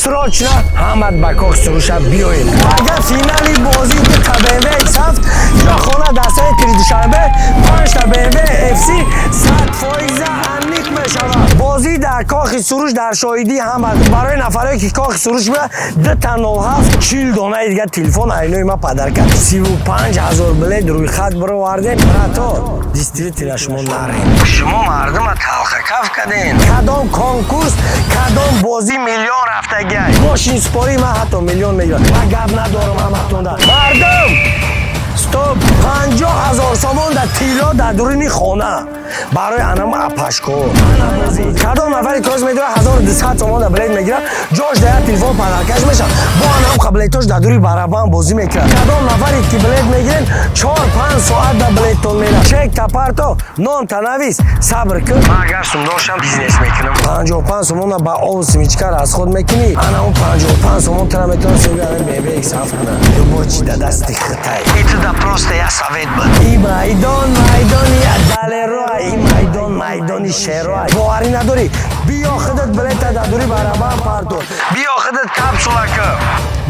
Срочно ҳамат ба Кохи Суруша биёед. Агар финали бозӣ дута BMW X7 ё хона дар центри Душанбе, панҷта BMW FC 100 фоиза аниқ мешавад. Бозӣ дар Кохи Суруш, дар шоҳидии ҳама. Барои нафаре ки Кохи Суруш бия, дута 07, 40 донаи дигар телефон айнои ма подарка. 35 000 билет рӯйхат бировардем. Брато, действительно шумо нарем, шумо мардума талхакаф кардем. Кадом конкурс, кадом бозӣ миллион рафтагиай? Мошинспорӣ ман ҳатто миллион мегирам. Ман гап надорам ҳаматонда. Мардум, стоп! 50 000 сомон дар тилло дар дуруни хона барои анам апашко. Кадом нафари коз медора, 1200 сомон дар билет мегирад, ҷош дар як телефон подаркаш мешавад, бо анам қаблетош дар дури барабан бозӣ мекунад. Кадом нафаре ки билет мегирен, 4-5 соат дар билеттон мерад. Чек тапарто, номта навис, сабр кун. Ман агар сумдоршам, бизнес мекунам. 55 сомона ба об семечка расход мекунӣ, ана он 55 сомон тара метавон соҳиби ана BMW X7 кунад. Любой чи да дасти хитай. Итуда просто я совет буд. И майдон майдони далероа, и майдон майдони шероа. Боварӣ надорӣ, биё худат билета дар дури барабан парто, биё худат капсула ки,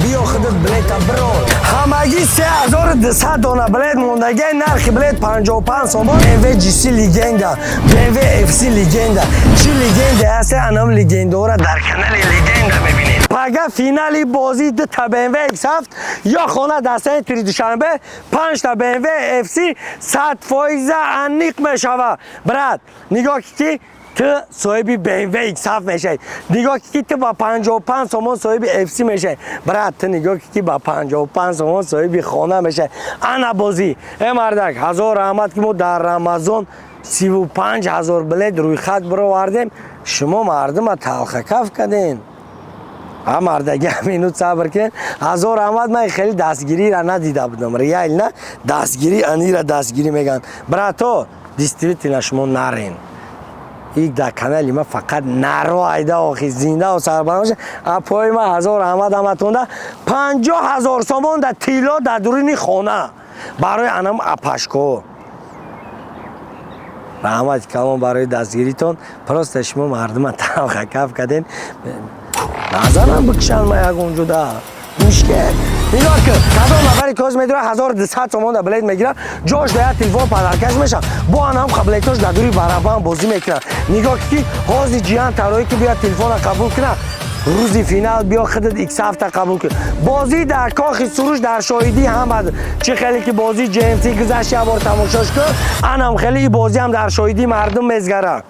биё худат билета биро. Ҳамагӣ 3200 дона билет мондагиай. Нархи билет 55 сомон. BMW GC легенда, BMW FC легенда. Чӣ легенда ҳаста, анам легендора дар канали Легенда мебинед. Пага финали бозӣ дута BMW X7 ё хона дар центри Душанбе, панҷта BMW FC 100 фоиза аниқ мешавад. Брат, нигоҳ ки ту соҳиби BMW X7 мешавӣ, нигоҳ ки ту ба 55 сомон соҳиби FC мешавӣ. Брат, ту нигоҳ ки ба 55 сомон соҳиби хона мешавӣ. Ана бозӣ. Э мардак, ҳазор раҳмат, ки мо дар Рамазон 35 000 билет рӯйхат бировардем. Шумо мардума талхакаф кардем. А мардаги, минут сабр кунед. Ҳазор раҳмат, ман хеле дастгириро надида будам. Реально дастгирӣ, анира дастгирӣ мегӯянд. Брато, действительно шумо нарен. И дар канали ма фақат наро айда охи, зиндау сарбаланд боша. Апои ма, ҳазор раҳмат ҳаматонда. 50 000 сомон дар тилло дар дуруни хона барои анам апашко. Раҳмати калон барои дастгиритон. Просто шумо мардума талха каф кардем. Назарам бикшан, ма ягон ҷуда мушкел. Нигоҳ кун, кадом нафари коз медора, 1200 сомон дар билет мегирад, ҷош дар як телефон подаркаш мешавад, бо анам қаблетош дар дури барабан бозӣ мекунад. Нигоҳ ки ҳозир ҷиян тароӣ ки биёд телефона қабул кунад. Рӯзи финал биё худат X7 қабул кун. Бозӣ дар Кохи Суруш, дар шоҳидӣ ҳама. Чӣ хеле ки бозӣ ҷмт гузашт, як бор тамошош кун, анам хеле и бозиам дар шоҳидии мардум мезгара.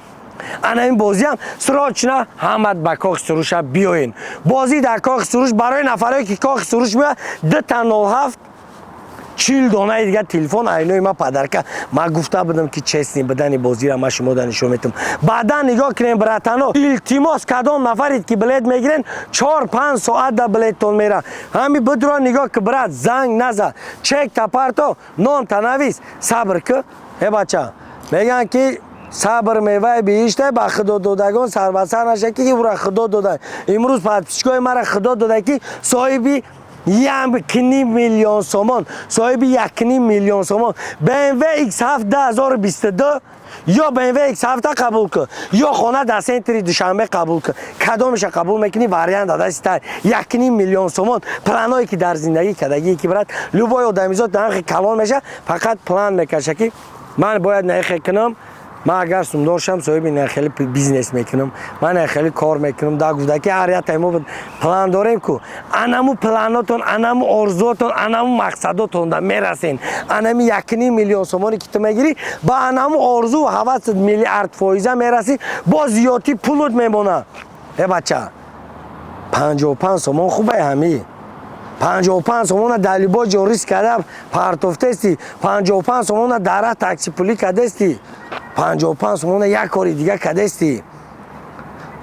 Ана ин бозиам срочно ҳамат ба Кохи Суруша биёен. Бозӣ дар Кохи Суруш. Барои нафарое ки Кохи Суруш меояд, дута 07, 40 донаи дигар телефон айнои ма подарка. Ман гуфта будам, ки честный будани бозиро ман шумо да нишон метам. Баъдан нигоҳ кунем. Братано, илтимос, кадом нафаред ки билет мегирен, 4-5 соат да билеттон мера. Ҳами бидро нигоҳ ки, брат, занг наза, чек тапарто, номта навис, сабр ки. Э бача, мегӯянд ки сабр меваи биҳиште. Ба худо додагон сарбасар наша, ки ура худо дода. Имрӯз подписчикои мара худо дода, ки соҳиби 1,5 миллион сомон, соҳиби 1,5 миллион сомон BMW X7 2022 ё BMW X7 қабул кун, ё хона дар центри Душанбе қабул кун. Кадомеша қабул мекунӣ, вариант дадаситай. 1,5 миллион сомон. Планое ки дар зиндагӣ кардагие ки, брат, любой одамизод нархи калон меша, фақат план мекаша, ки ман бояд нахе кунам, ман агар сумдор шам, соҳиби нахели бизнес мекунам, ман нахели кор мекунам. Да гуфта ки ҳар як мо план дорем ку, анаму планотон, анаму орзуотон, анаму мақсадотонда мерасен. Анами 1,5 миллион сомоне ки ту мегирӣ, ба анаму орзу ҳавасат миллиард фоиза мерасӣ, бо зиёдтӣ пулут мемонад. Э бача, 55 сомон хубай. Ҳами 55 сомона дар любой ҷо риск карда партофтести, 55 сомона дара таксипулӣ кардести, 55 сомона як кори дига кардести,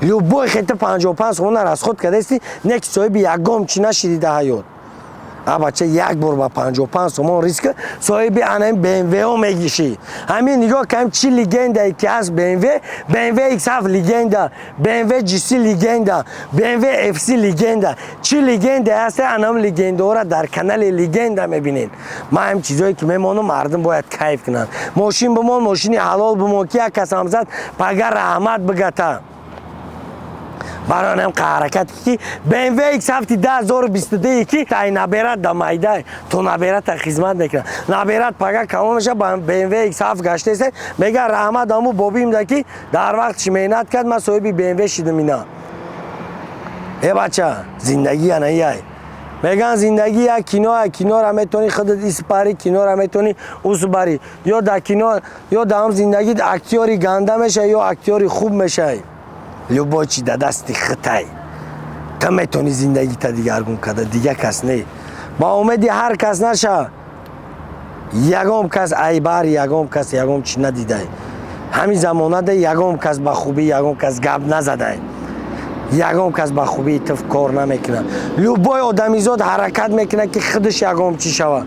любой хета 55 сомона расход кардести, не ки соҳиби ягон чӣ нашиди дар ҳаёт. А бача, як бор ба 55 сомон риск, соҳиби анаин БМВ мегишӣ. Ҳамин нигоҳ кам, чӣ легендае ки ҳаст: БМВ, BMW X7 легенда, BMW GC легенда, BMW FC легенда. Чӣ легенда ҳаст, анам легендаҳоро дар канали Легенда мебинед. Ман ҳам чизое ки мемонам, мардум бояд кайф кунанд. Мошин бимон, мошини ҳалол бимон, ки як касам зад, пага раҳмат бигата. Барои ҳам ҳаракат ки BMW X7 2022 ки тай наберат да майдай, то наберата хизмат мекунад. Наберат пага камон меша, ба BMW X7 гаштаест, мега: «Раҳмат аму бобим да, ки дар вақтш меҳнат кард, ман соҳиби BMW шидам». Ина, э бача, зиндагӣ анаияй. Меган, зиндагӣ як киноа. Кинора метавонӣ худат испарӣ, кинора метавонӣ усбарӣ. Ё дар кино, ё дар ҳам зиндагӣ актёри ганда мешавӣ, ё актёри хуб мешавӣ. Любой чи да дасти хитай. Ту метавонӣ зиндагита дигаргун карда, дига кас не. Ба умеди ҳар кас наша. Ягон кас айбар, ягон кас ягон чи надидай. Ҳамин замонада ягон кас ба хубӣ ягон кас гап назадай, ягон кас ба хубии ту кор намекунад. Любой одамизод ҳаракат мекунад, ки худаш ягон чӣ шавад.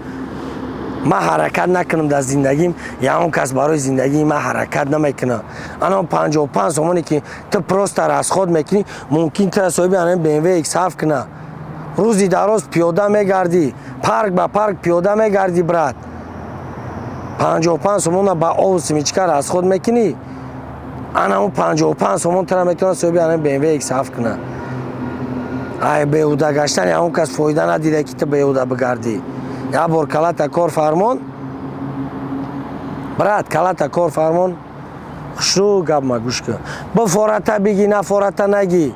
Ман ҳаракат накунам дар зиндагим, ягон кас барои зиндагии ман ҳаракат намекунад. Ана 55 сомоне, ки ту просто расход мекунӣ, мумкин тура соҳиби ана BMW X7 кунад. Рӯзи дароз пиёда мегардӣ, парк ба парк пиёда мегардӣ, брат. 55 сомона ба ов семечка расход мекунӣ, ана он 55 сомон тура метавонад соҳиби ана BMW X7 кунад. Ай беҳуда гаштан ягон кас фоида надида, ки ту беҳуда бигардӣ. Як бор калата кор фармон, брат, калата кор фармон. Хушрӯ гап ма гӯш кун. Бифората бигӣ, нафората нагӣ.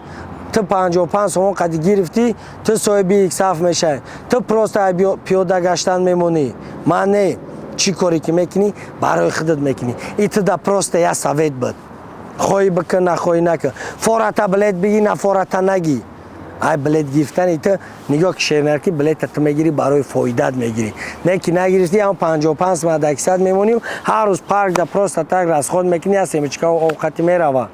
Ту 55 сомон қади гирифтӣ, ту соҳиби X7 мешавӣ. Ту просто пиёда гаштан мемонӣ. Ман не, чӣ коре ки мекунӣ, барои худат мекунӣ. И ту да просто як совет буд. Хоҳӣ бикун, нахоҳӣ накун. Фората билет бигӣ, нафората нагӣ. Ай билет гирифтани ту, нигоҳ ки шернарки билета ту мегирӣ, барои фоидат мегирӣ. Не ки нагирифтӣ, ҳам 55 сомон даксад мемонӣ, ҳар рӯз парк да просто так расход мекунӣ, я семечка овқати мерава.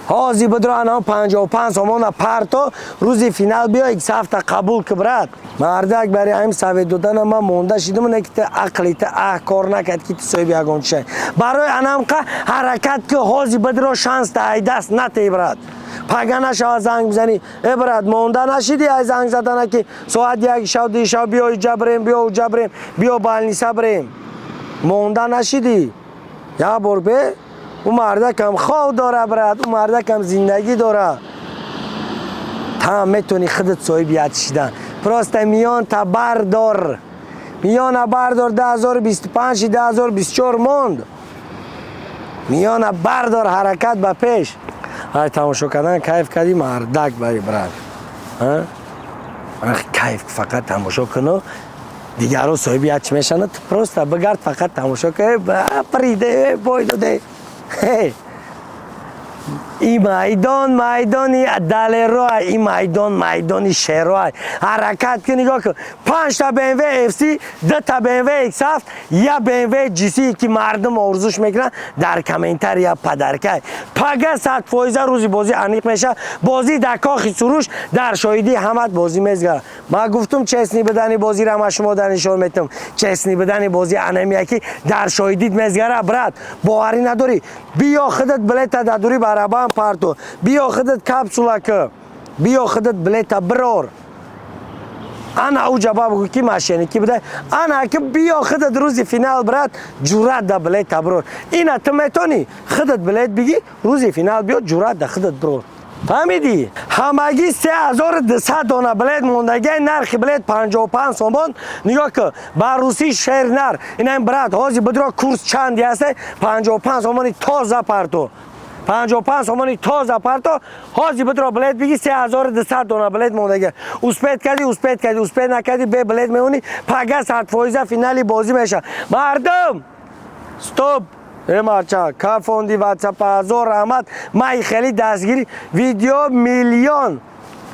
Ҳозир бидро, ана 55 сомона парто, рӯзи финал биё, иксҳафта қабул ки, брат. Мардак, бари ҳамин совет додана ман монда шидам. Не ки ту ақли ту аҳ кор накард, ки ту соҳиби ягон чишай. Барои анамқа ҳаракат ки. Ҳозир бидро, шанс та ай даст натей, брат. Пага нашава занг бизанӣ: «Э брат, монда нашидӣ ай занг задана, ки соат 1 шав, 2 шав биё иҷа бирем, биё уҷа бирем, биё больница бирем. Монда нашидӣ?» Як бор бе ӯ мардакам хов дора, брат, ӯ мардакам зиндагӣ дора. Там метавонӣ худат соҳиби шидан. Просто миёнта бардор, миёна бардор. 2025, 2024 монд, миёна бардор, ҳаракат ба пеш. Ай тамошо кардан кайф кардӣ, мардак, бари брат, кайф. Фақат тамошо куну, дигарро соҳиби як чӣ мешаванд. Просто бигард, фақат тамошо кун. Приде бой доде. Ин майдон майдони далероа, ин майдон майдони шероа. Ҳаракат кун. Нигоҳ кун: панҷта BMW FC, дута BMW X7, я BMW GC, ки мардум орзуш мекунанд. Дар комментария подарка. Пага 100% рӯзи бозӣ аниқ мешавад. Бозӣ дар Кохи Суруш, дар шоҳидии ҳамат бозӣ мезгарад. Ман гуфтум, честный будани бозиро ма шумо дар нишон метам. Честный будани бозӣ анамия, ки дар шоҳидит мезгара, брат. Боварӣ надорӣ, биё худат билета дар дури барабан парту, биё худат капсула ки, биё худат билета бирор. Ана уҷа ба бугӯ, ки мошенник ӣ буда. Ана ки биё худат рӯзи финал, брат, ҷуръат да билета бирор. Ина ту метонӣ худат билет бигӣ, рӯзи финал биё, ҷуръат да худат бирор. Фаҳмидӣ? Ҳамагӣ 3200 дона билет мондагиай. Нархи билет 55 сомон. Нигоҳ кун, ба русӣ шернар инаин, брат. Ҳозир бидро, курс чанди ҳаста. 55 сомони тоза парто, 55 сомони тоза парто. Ҳозир бидро, билет биги. 3200 дона билет мондагиа. Успеть кардӣ, успеть кардӣ, успеть накардӣ, бе билет мемонӣ. Пага 100% финали бозӣ мешавад. Мардум, стоп! Э марча кафонди ватсапа, ҳазор раҳмат. Май хеле дастгирӣ, видео миллион.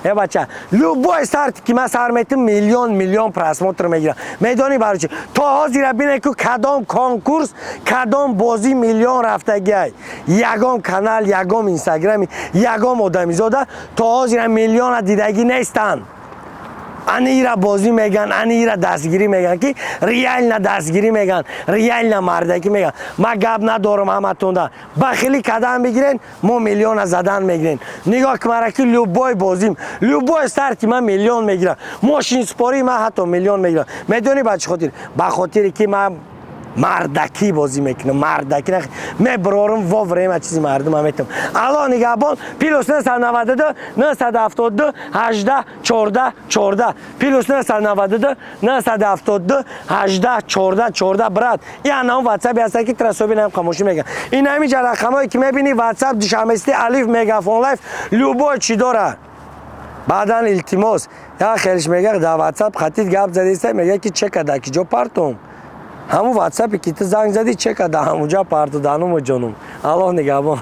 Э бача, любой старт ки ман сар метам, миллион миллион просмотр мегирам. Медонӣ барои чӣ? То ҳозира бинед, ку кадом конкурс, кадом бозӣ миллион рафтагиай. Ягон канал, ягон инстаграми, ягон одамизода то ҳозира миллиона дидагӣ нестанд. Ани ира бозӣ меган, ани ира дастгирӣ меган, ки реально дастгирӣ меган, реально мардакӣ меган. Ман гап надорам ҳаматонда. Бахилӣ кадан бигирен, мо миллиона задан мегирен. Нигоҳ кмара, ки любой бозим, любой старти ман миллион мегирам. Мошинспории ман ҳатто миллион мегирам. Медонӣ ба чӣ хотир? Ба хотире ки ман Мардакӣ бозӣ мекунам, мардакӣ мебарорам, во время чизи мардума метам. Алло, нигаҳбон. +992 972 18 14 14, +992 972 18 14 14. Брат, и анам ватсапи ҳаста, ки трасоби нам қамошӣ меган. Ин ҳаминҷа рақамое, ки мебинӣ, ватсап Душанбести Алиф, Мегафон Лайф, любой чӣ дора. Баъдан, илтимос, як хелиш мега, дар ватсап хатид гап задиста, мега, ки чека да ки ҷо партом. Ҳамун ватсапе, ки ту занг задӣ, чека да ҳамунҷа парту, дануму ҷонум. Аллоҳ нигаҳбон.